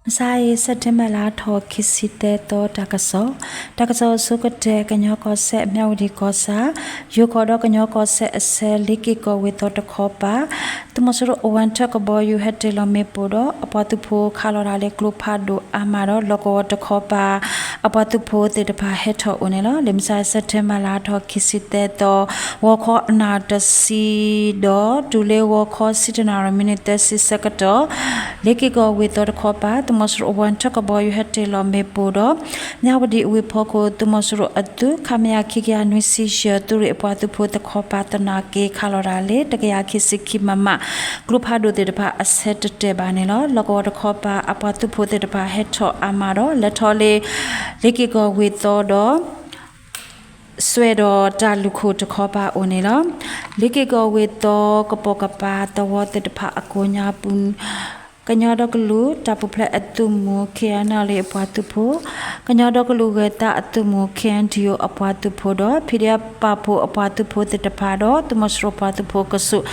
မုၢ်ဆါအံၤ စဲးပထ့ဘၢၣ်လါထီၣ်ခံဆံသၢသီ တၢ်ကစီၣ်, တၢ်ကစီၣ်အဆိကတၢၢ် ကညီကီၢ်စဲၣ် မၠၣ်ဝတံၣ်ကီၢ်ဆၣ်, ယိၤကီၢ်ဒီးကညီကီၢ်စဲၣ်အဆၢ လ့ၤက့ၤကီၢ်ဝ့ၢ်သီတခီပၤ သုးမီၤစိရိၤအဝဲထၢၣ်ကဘီယူၤဟဲတ့ၢ်လီၤမ့ၣ်ပိၢ်ဒီး အပှၤသုးဖိခးလီၤတၢ်လၢကျိဖးဒိၣ်အါမးဒီး လီၢ်ကဝီၤတခီပၤ အပှၤသုးဖိသ့ၣ်တဖၣ်ဟဲထီၣ်အိၣ်န့ၣ်လီၤ. လၢမုၢ်ဆါ စဲးပထ့ဘၢၣ်လါထီၣ်ခံဆံသၢသီ ဂီၤခီအနၣ်တဆံဒီး တုၤလၢဂီၤခီဆံတၢနၣ်ရံၣ် မံးနံးသၢဆံဆၢကတီၢ် လ့ၤက့ၤကီၢ်ဝ့ၢ်သီတခီပၤ သုးမီၤစိရိၤအဝဲထၢၣ်ကဘီယူၤဟဲတ့ၢ်လီၤမ့ၣ်ပိၢ်ဒီး မၠၣ်ဝတံၣ်အဝ့ၢ်ဖီခိၣ် သုးမီၤစိရိၤအသုး ခမရ ခံကယၤနွံဆံယဲၢ် သုးရ့ၣ်အပှၤသုးဖိတခီပၤ သနာ်က့ခးလီၤတၢ်လၢ တကယၤခံဆံခံ မမ ကျိဖးဒိၣ်သ့ၣ်တဖၣ်အဆၢတတဲာ်ဘၣ်န့ၣ်လီၤ. လီၢ်ကဝီၤတခီပၤ အပှၤသုးဖိသ့ၣ်တဖၣ်ဟဲထီၣ်အါမးဒီး လဲၤထီၣ်လၢ လ့ၤက့ၤကီၢ်ဝ့ၢ်သီဒီး စွဲဒီးတၢ်လူၢ်ခိၣ်တခီပၤအိၣ်န့ၣ်လီၤ. လ့ၤက့ၤကီၢ်ဝ့ၢ်သီ ကပိာ်ကပၤသဝီသ့ၣ်တဖၣ်အကိးညါပူၤ ကညီဒီကလုာ်တၢ်ပူၤဖျဲးအသုးမုၢ် ခ့ၣ်အဲၣ်ယူၣ်အ့လ်အ့ အပှၤသုးဖိ, ကညီဒီကလုာ်ဂဲၤသးအသုးမုၢ် ခ့ၣ်အဲၣ်ယူၣ်အ့လ်အပှၤသုးဖိဒီး ဖံးဒဲးပာ်ဖှိၣ်အပှၤသုးဖိသ့ၣ်တဖၣ်ဒီး သုးမီၤစိရိၤပှၤသုးဖိကဆူး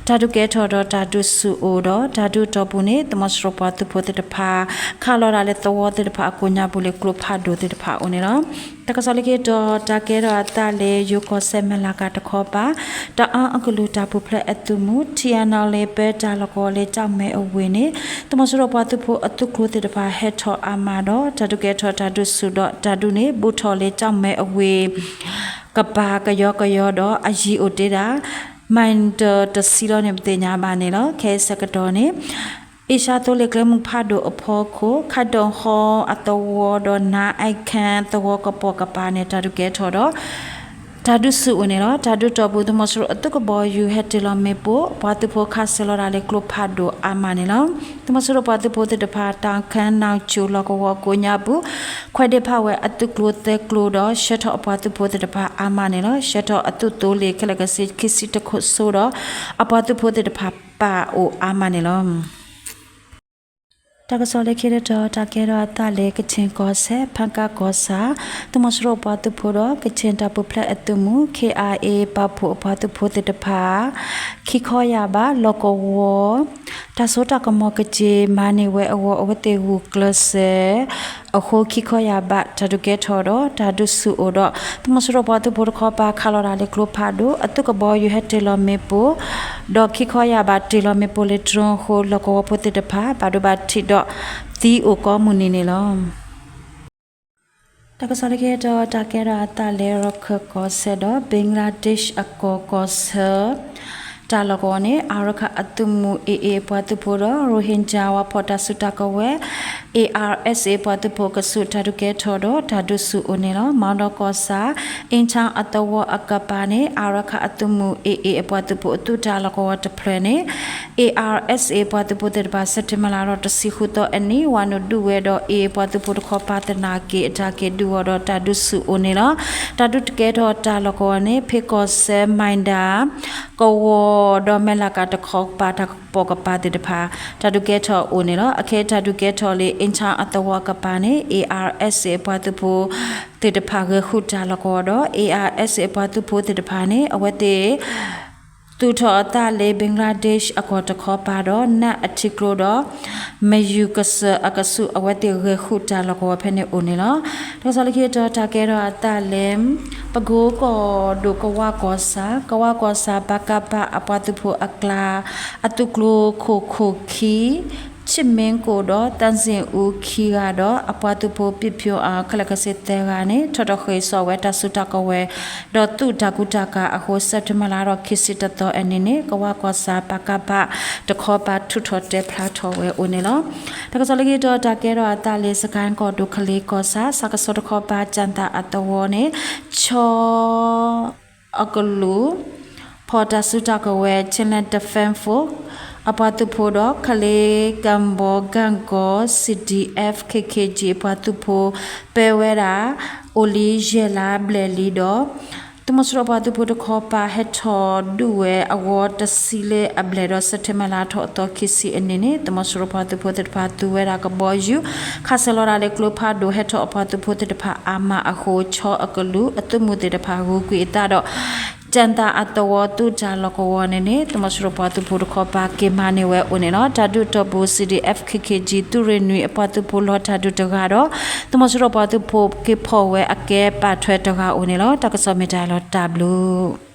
တၢ်ဒုးကဲထီၣ်ဒီးတၢ်ဒုးဆူၣ်အိၣ်ဒီး တၢ်ဒုးအတီၢ်ပူၤန့ၣ် သုးမီၤစိရိၤပှၤသုးဖိသ့ၣ်တဖၣ် ခးလီၤတၢ်လၢသဝီသ့ၣ်တဖၣ်အကိးညါပူၤလၢကျိဖးဒိၣ်သ့ၣ်တဖၣ်အိၣ်န့ၣ်လီၤ. တၢ်ကစီၣ်လၢခံတီၤ တၢ်ကဲထီၣ်အသးလၢ ယိၤကီၢ်စဲၣ်မဲၢ်လးကၤတခီပၤ တအၣ်အကလုာ်တၢ်ပူၤဖျဲးအသုးမုၢ် ထံအၣ်နၣ်လ့ ပၢတၢ်လီၢ်ကဝီၤလၢကၠီၣ်မဲအဝ့ၢ်န့ၣ် သုးမီၤစိရိၤပှၤသုးဖိအသုးကျိၤသ့ၣ်တဖၣ်ဟဲထီၣ်အါမးဒီး တၢ်ဒုးကဲထီၣ်တၢ်ဒုးဆူၣ်ဒီး တၢ်ဒုးန့ၣ် ဘူးထီၣ်လၢကၠီၣ်မဲအဝ့ၢ် ကပၤကယီကယီဒီး အယံၤအိၣ်တ့ၢ်ဒၣ် မံးတၢၢ်တဆံလီၤန့ၣ် ပသ့ၣ်ညါဘၣ်န့ၣ်လီၤ. ခဲအံၤဆၢကတီၢ်န့ၣ် အ့ရှါသိလ့ၣ်ကျဲမုၢ်ဖးဒိၣ်အဖီခိၣ် ခးဒိၣ်ဟီအသဝီဒီး နါအဲၣ်ခၢၣ်သဝီကပိာ်ကပၤန့ၣ် တၢ်ဒုးကဲထီၣ်ဒီး တၢ်ဒုးဆူၣ်အိၣ်န့ၣ်လီၤ. တၢ်ဒုးအတီၢ်ပူၤ သုးမီၤစိရိၤအသုးကဘီယူၤဟဲတ့ၢ်လီၤမ့ၣ်ပိၢ် ပှၤသုးဖိခးဆၢလီၤတၢ်လၢကျိဖးဒိၣ်အါမးန့ၣ်လီၤ. သုးမီၤစိရိၤပှၤသုးဖိသ့ၣ်တဖၣ် တၢ်ခၢၣ်နၢ်ကၠိၣ်လီၢ်ကဝီၤကိးညါပူၤ ခွဲးဒ့ဖးဝဲအသုးကျိၤသၢကျိၤဒီး ဆှၢထီၣ်အပှၤသုးဖိသ့ၣ်တဖၣ်အါမးန့ၣ်လီၤ. ဆှၢထီၣ်အသုးသိလ့ၣ်ခဲလၢာ်ခဲဆ့ခံဆံတခိၣ်စိဒီး အပှၤသုးဖိသ့ၣ်တဖၣ်ပာ်အိၣ်အါမးန့ၣ်လီၤ. တၢ်ကစီၣ်လၢခံတတီၤ တၢ်ကဲထီၣ်အသးလၢ ကခ့ၣ်ကီၢ်စဲၣ် ဖၣ်ကၣ်ကီၢ်ဆၣ် သုးမီၤစိရိၤပှၤသုးဖိဒီး ကခ့ၣ်တၢ်ပူၤဖျဲးအသုးမုၢ် ခ့ၣ်အၣ်အ့ ပာ်ဖှိၣ်အပှၤသုးဖိသ့ၣ်တဖၣ် ခံခီယာ်ဘး လီၢ်ကဝီၤ တၢ်စိတၢ်ကမီၤကက့ၤမၤန့ၢ်ဝဲအဂီၢ် အဝဲသ့ၣ်ဂုာ်ကျဲးစၢး အဃိခံခီယာ်ဘး တၢ်ဒုးကဲထီၣ်ဒီး တၢ်ဒုးဆူၣ်အိၣ်ဒီး သုးမီၤစိရိၤပှၤသုးဖိတခီပၤ ခးလီၤတၢ်လၢကျိဖးဒိၣ် အသုးကဘီယူၤဟဲတ့ၢ်လီၤမ့ၣ်ပိၢ် ဒီးခံခီယာ်ဘး တ့ၢ်လီၤမ့ၣ်ပိၢ်လၢ drone အဃိ လီၢ်ကဝီၤဖိသ့ၣ်တဖၣ် ဘၣ်ဒိဘၣ်ထံးဒီး သံအိၣ်ကိးမုၢ်နံၤန့ၣ်လီၤ. တၢ်ကစီၣ်လၢခံတတီၤ တၢ်ကဲထီၣ်အသးလၢ ရခၢၣ်ကီၢ်စဲၣ်ဒီး ဘင်္ဂလားဒေ့ရှ်အကီၢ်ကီၢ်ဆၢ တၢ်လီၢ်ကဝီၤန့ၣ် အၤရခၣ်အသုးမုၢ် အ့ၣ်အ့ၣ် အပှၤသုးဖိဒီး ရိဟ့ၣ်ကၠၣ်ဝါဖီၣ်တၢ်စုတၢ်ကဝဲၤ ARSA အပှၤသုးဖိကဆူး တၢ်ဒုးကဲထီၣ်ဒီး တၢ်ဒုးဆူၣ်အိၣ်န့ၣ်လီၤ. မီဒီကီၢ်ဆၣ် အ့ၣ်ခၠၣ်အသဝီအကပၤန့ၣ် အၤရခၣ်အသုးမုၢ် အ့ၣ်အ့ၣ် အပှၤသုးဖိအသုးတၢ်လီၢ်ကဝီၤတဖျၢၣ်န့ၣ် ARSA အပှၤသုးဖိသ့ၣ်တဖၣ် စဲးပထ့ဘၢၣ်လါထီၣ်တဆံဃုသီအနံၤ ဝၤနုာ်ဒုးဝဲဒီး အ့ၣ်အ့ၣ် အပှၤသုးဖိတခီပၤသနာ်က့ အတၢ်က့ၤဒုးအီၤဒီး တၢ်ဒုးဆူၣ်အိၣ်န့ၣ်လီၤ. တၢ်ဒုးကဲထီၣ်တၢ်လီၢ်ကဝီၤန့ၣ် ဖ့ကီၢ်စဲၣ် မၤဒၣ် ကဝီၤဒီးမဲၢ်လးကၤတခီပၤ တၢ်ကပိာ်ကပၤသ့ၣ်တဖၣ် တၢ်ဒုးကဲထီၣ်အိၣ်န့ၣ်လီၤ. အခဲတၢ်ဒုးကဲထီၣ်လၢ အ့ၣ်ခၠၣ်အသဝီအကပၤန့ၣ် ARSA အပှၤသုးဖိသ့ၣ်တဖၣ် ဂဲၤဃုာ်တၢ်လီၢ်ကဝီၤဒီး ARSA အပှၤသုးဖိသ့ၣ်တဖၣ်န့ၣ် အဝဲသ့ၣ် သူၣ်ထီၣ်အသးလၢ ဘင်္ဂလားဒေ့ရှ်အကီၢ်တခီပၤဒီး နၢ်အထံကျိဒီး မယူၤကစၢၢ်အကဆူး အဝဲသ့ၣ်ဂဲၤဃုာ်တၢ်လီၢ်ကဝီၤဖဲန့ၣ်အိၣ်န့ၣ်လီၤ. တၢ်ကစီၣ်လၢခံတတီၤ တၢ်ကဲထီၣ်အသးလၢ ပကိကီၢ်ဒိၣ်ကဝၢ်ကီၢ်ဆၣ် ကဝၢ်ကီၢ်ဆၣ် ပကဖ အပှၤသုးဖိအကျါ အသုးကျိၤခိၣ်ခိၣ်ခံ ခၠံးမ့ၣ်ကိၣ်ဒီး သၣ်စ့ၣ်အူခံဂၤဒီး အပှၤသုးဖိ ပံၣ်ဖၠိအါ ခဲလၢာ်ခဲဆ့သၢဂၤန့ၣ် ထီၣ်ထီၣ်ဃ့ၢ်စိာ်ဝဲတၢ်စုတၢ်ကဝဲၤ ဒီးသုးတၢ်ကူတၢ်ကၤအဃိ စဲးပထ့ဘၢၣ်လါထီၣ်ခံဆံတသီအနံၤန့ၣ် ကဝၢ်ကီၢ်ဆၣ် ပကဖ တခီပၤ ထုးထီၣ်တဲဖျါထီၣ်ဝဲအိၣ်န့ၣ်လီၤ. တၢ်ကစီၣ်လၢခံတတီၤ တၢ်ကဲထီၣ်အသးလၢ စကဲၣ်ကီၢ်ဒိၣ် ကလ့ကီၢ်ဆၣ် စးကဆီတခီပၤ ကၠၣ်သၣ်အသဝီန့ၣ် ခၠီ အကလုာ် ဖီၣ်တၢ်စုတၢ်ကဝဲၤ Chinland Defense Force အပှၤသုးဖိဒီး ကလ့ကၣ်ဘီကၣ်ကီၢ် CDF KKG အပှၤသုးဖိ ပၢဝဲဒၣ် အိၣ်လံယဲၢ်လါဘျဲၣ်လံဒီး သုးမီၤစိရိၤအပှၤသုးဖိတခီပၤ ဟဲထီၣ်ဒုးဝဲအဂီၢ်တဆံလၢအဘျဲၣ်ဒီး စဲးပထ့ဘၢၣ်လါထီၣ်အသီခံဆံအနံၤန့ၣ် သုးမီၤစိရိၤပှၤသုးဖိသ့ၣ်တဖၣ် သူဝဲဒၣ်ကဘီယူၤ ခးဆၢလီၤဒၣ်လၢကျိဖးဒိၣ် ဟဲထီၣ်အပှၤသုးဖိသ့ၣ်တဖၣ်အါမးအဃိ ခၠီအကလုာ် အသုးမုၢ်သ့ၣ်တဖၣ် ဂုၤကွံာ်အသးဒီး ကၠၣ်သၣ်အသဝီသုးတၢ်လီၢ်ကဝီၤန့ၣ်န့ၣ် သုးမီၤစိရိၤပှၤသုးဖိတခီပၤ က့ၤမၤန့ၢ်ဝဲအိၣ်န့ၣ်လီၤ. တၢ်ဒုးတီၢ်ပူၤ CDF KKG သုးရ့ၣ်နွံအပှၤသုးဖိလီၤတၢ်ဒုးတဂၤဒီး သုးမီၤစိရိၤပှၤသုးဖိက့ၤဖီၣ်ဝဲအကဲပာ်ထွဲတဂၤအိၣ်န့ၣ်လီၤ. တၢ်ကစီၣ်မ့ၢ်တၢ်လီၤ တၢ်ဘျုး